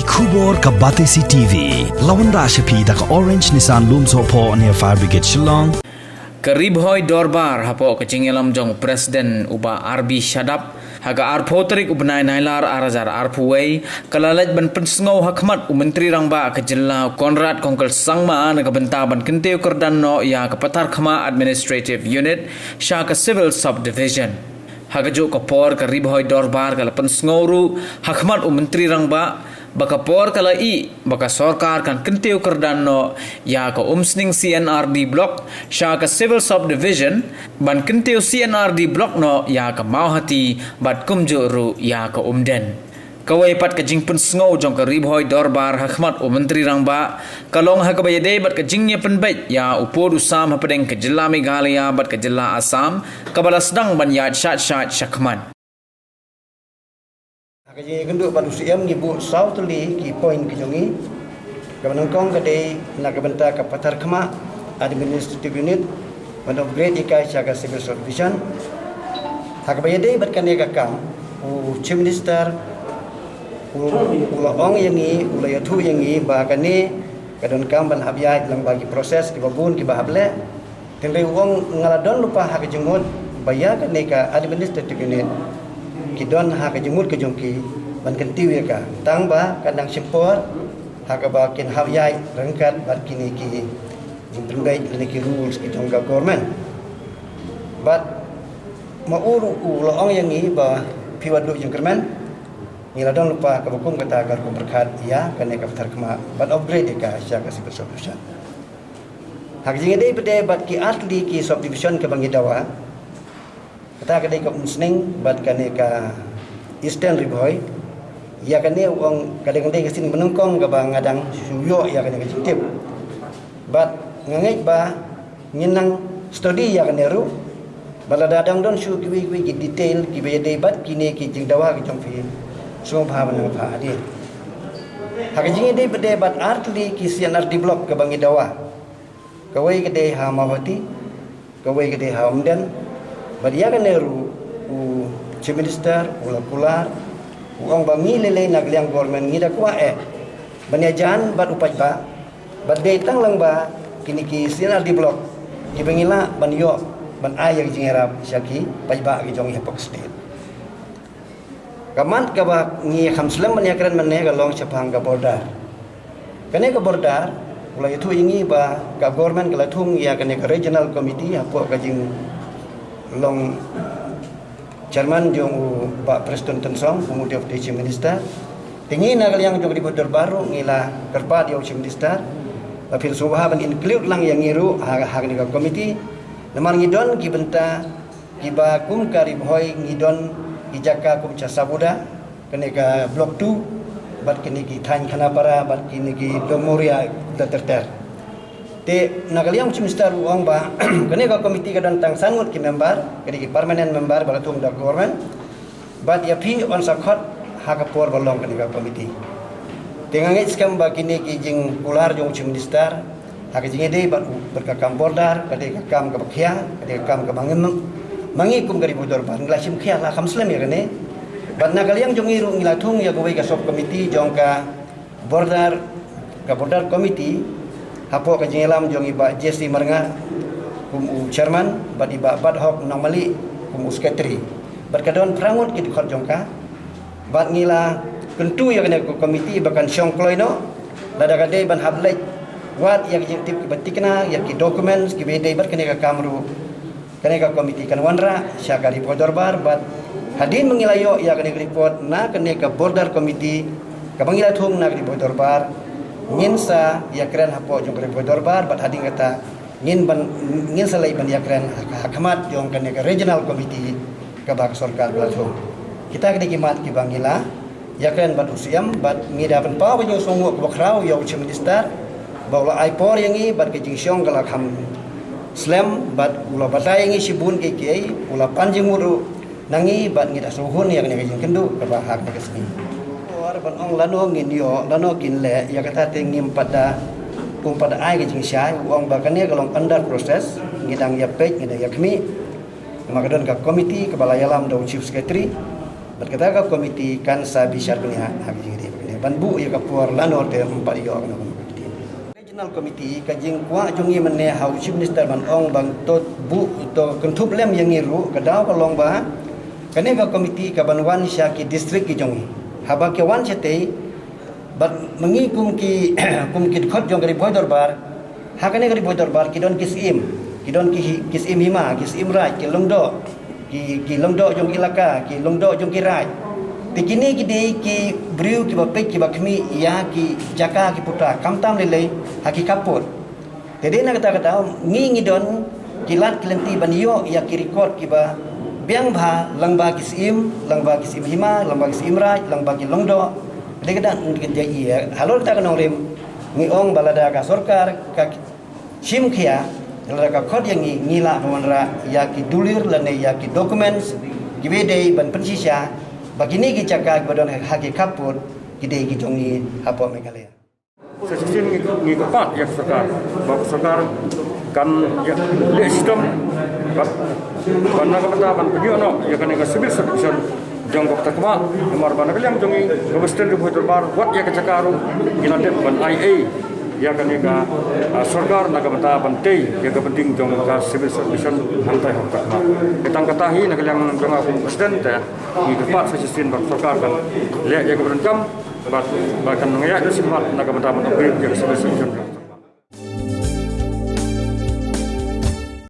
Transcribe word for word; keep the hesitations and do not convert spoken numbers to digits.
Khubor ka Batesi T V. Lawan da sha phi da ka Orange Nissan Lumsohphoh near Fire Brigade Shillong. Ka Ri Bhoi Dorbar hapoh ka jingïalam jong u President u Bah R B Shadap ha ka arphew tarik u bnai Nailar ar hajar arphew wei, ka la leit ban pynsngew ha khmat u Myntri Rangbah ka jylla Conrad Kongkal Sangma na ka bynta ban kyntiew kyrdan noh ïa ka Patharkhmah Administrative Unit sha ka Civil Subdivision. Ha kajuh ka por ka Ri Bhoi Dorbar ka la pynsngew ruh ha khmat u Myntri Rangbah ba ka por ka la ïeh ba ka sorkar kan kyntiew kyrdan noh ïa ka Umsning C and R D Block sha ka Civil Subdivision, ban kyntiew C and R D Block noh ïa ka Mawhati bad kumjuh ruh ïa ka Umden. Kawei pat ka jingpynsngew jong ka Ri Bhoi Dorbar ha khmat u Myntri Rangbah ka long ha kaba ïadei bad ka jingïapynbeit ïa u pud u sam hapdeng ka jylla Meghalaya bad ka jylla Assam, kaba la sdang ban ïaid shait shait sha khmat. Ha ka jingïakynduh bad u Syiem ngi buh saw tylli ki point ki jong ngi. Kaba nyngkong ka dei na ka bynta ka Patharkhmah Administrative Unit ban upgrade ïa ka sha ka Civil Subdivision. Ha kaba ïadei bad kane ka kam, u Chief Minister u, u la ong ïa ngi, u la ïathuh ïa ngi ba kane ka donkam ban hap ïaid lyngba ki process kiba bun kiba hap leh. Hynrei u ong nga la don lypa ha ka jingmut ba ïa kane ka Administrative Unit ki don ha ka jingmut ka jong ki ban kyntiew ïa ka, tang ba ka dang shim por ha kaba kin hap ïaid ryngkat bad kine ki jingpynbeit lane ki rules ki jong ka government. Bad ma u ruh u la ong ïa ngi ba phi wat duh jingkyrmen, ngi la don lypa kaba kum kata ka rukom pyrkhat ïa kane ka Patharkhmah ban upgrade ïa ka sha ka Civil Subdivision. Ha ka jingïadei pat de bad ki artylli ki subdivision kaba ngi dawa, kata ka dei ka Umsning bad kane ka Eastern Ri Bhoi. Ïa kane u ong ka dei ka dei ka sien ba nyngkong kaba nga dang shu ïoh ïa kane ka jingtip. Bad nga ngeit ba ngin nang study ïa kane ruh. Bad lada dang don shuh kiwei kiwei ki detail kiba ïadei bad kine ki jingdawa ki jong phi, sngewbha ban nang phah hadien. Ha ka jingïadei pat de bad artylli ki C and R D Block kaba ngi dawa, kawei ka dei ha Mawhati, kawei ka dei ha Umden. Bad ïa kane ruh u Chief Minister u la kular, u ong ba ngi lei lei na ka liang government ngi da kwah eh ban ïajan bad u paidbah, bad dei tang lyngba kine ki C and R D Block kiba ngi lah ban ïoh ban ai ïa ka jingïarap sha ki paidbah ki jong ngi hapoh ka state. Ka mat kaba ngi kham slem ban ïakren mynne ka long shaphang ka border. Kane ka border u la ïathuh ïa ngi ba ka government ka la thung ïa kane ka regional committee hapoh ka jinglong chairman jong u Bah Prestone Tynsong kum u Deputy Chief Minister. Te ngi na ka liang jong ka Ri Bhoi Dorbar ruh ngi la kyrpad ïa u Chief Minister ba phin sngewbha ban include lang ïa ngi ruh ha, ha kane ka committee. Namar ngi don ki bynta kiba kum ka Ri Bhoi ngi don ki jaka kum Chasabuda, kane ka Block two, bad kine ki thaiñ Khanapara, bad kine ki Domoria da ter ter. Te na ka liang u Chief Minister u ong ba kane ka committee ka don tang san ngut ki member, ka dei ki permanent member ba la thung da ka government. Bad ïa phi yn sa khot ha ka por ba long kane ka committee. Te nga ngeit skhem ba kine ki jingkular jong u Chief Minister ha ka jingïadei bad u, bad ka kam border, ka dei ka kam kaba khia, ka dei ka kam kaba ngim, ma ngi kum ka Ri Bhoi Dorbar ngi la shim khia, la kham slem ïa kane. Bad na ka liang jong ngi ruh ngi la thung ïa kawei ka sub committee jong ka border, ka border committee, hapoh ka jingïalam jong i Bah Jessie Marngar kum u chairman, bad i Bah Bathok Nongmali kum u secretary. Bad ka don phra ngut ki dkhot jong ka. Bad ngi la kyntu ïa kane ka committee ba kan shong kloi noh, lada ka dei ban hap leit wad ïa ki jingtip kiba thikna, ïa ki documents kiba dei bad kane ka kam ruh, kane ka committee kan wanrah sha ka Ri Bhoi Dorbar. Bad hadien ba ngi la ïoh ïa kane ka report na kane ka border committee kaba ngi la thung na ka Ri Bhoi Dorbar, ngin sa ïakren hapoh jong ka Ri Bhoi Dorbar, bad hadien kata ngin ban, ngin sa leit ban ïakren ha, ha khmat jong kane ka regional committee kaba ka sorkar ka la thung. Kita ki dei ki mat kiba ngi la ïakren bad u Syiem, bad ngi da pynpaw ka jingsngewnguh kaba khraw ïa u Chief Minister ba u la ai por ïa ngi, bad ka jingshong ka la kham slem, bad u la batai ïa ngi shibun kiei kiei, u la pan jingmut ruh na ngi, bad ngi da sngewhun ïa kane ka jingkynduh kaba ha kane ka sngi. Por ban ong lano ngin ïoh, lano kin leh, ïa kata te ngim pat da, um pat da ai ka jingshai. U ong ba kane ka long under process, ngi dang ïa peit, ngi dang ïa khmih. Namar ka don ka committee kaba la ïalam da u Chief Secretary, bad kata ka committee kan sa bishar bniah ha ka jingïadei bad kane. ban buh ïa ka por lano te ym pat ïoh na ka committee. Regional Committee, ka jingkwah jong ngi mynne ha u Chief Minister ban ong ban to buh, to kynthup lem ïa ngi ruh, ka daw ka long ba kane ka committee ka ban wan sha ki district ki jong ngi. Haba ki wan shatei, bad ma ngi kum ki kum ki dkhot jong ka Ri Bhoi Dorbar, ha kane ka Ri Bhoi Dorbar ki don ki syiem, ki don ki, ki syiem hima, ki syiem raij, ki lyngdoh, ki, ki lyngdoh jong ki elaka, ki lyngdoh jong ki raij. Te kine ki dei ki briew kiba peit, kiba khmih ïa ki jaka ki puta, khamtam lei lei ha ki khappud. Te dei na kata kata ngi, ngi don ki lad ki lynti ban ïoh ïa ki record kiba biang bha, lyngba ki syiem, lyngba ki syiem hima, lyngba ki syiem raij, lyngba ki lyngdoh. Dei kata ngi, halor kata ka nongrim ngi ong ba lada ka sorkar ka shim khia, lada ka khot ïa ngi, ngi lah ban wanrah ïa ki dulir lane ïa ki documents kiba dei ban pynshisha ba kine ki jaka kiba don ha ki khappud ki dei ki jong ngi hapoh Meghalaya. Sa shisien ngi, ngi kyrpad ïa ka sorkar ba ka sorkar kan ïa leh system ba, ba na ka bynta ban pynïoh noh ïa kane ka civil subdivision jong ka Patharkhmah, namar ba na ka liang jong ngi ka Western Ri Bhoi Dorbar, wat ïa ka jaka ruh ngi la dep ban ai ei ïa kane ka, ah, sorkar na ka bynta ban tei ïa ka bynting jong ka civil subdivision hangtai ha Patharkhmah. Te tang kata hi na ka liang jong nga kum president te ngi kyrpad sa shisien ba ka sorkar kan leh ïa kaba donkam bad ba kan nang ïa shisien na ka bynta ban upgrade ïa ka civil subdivision.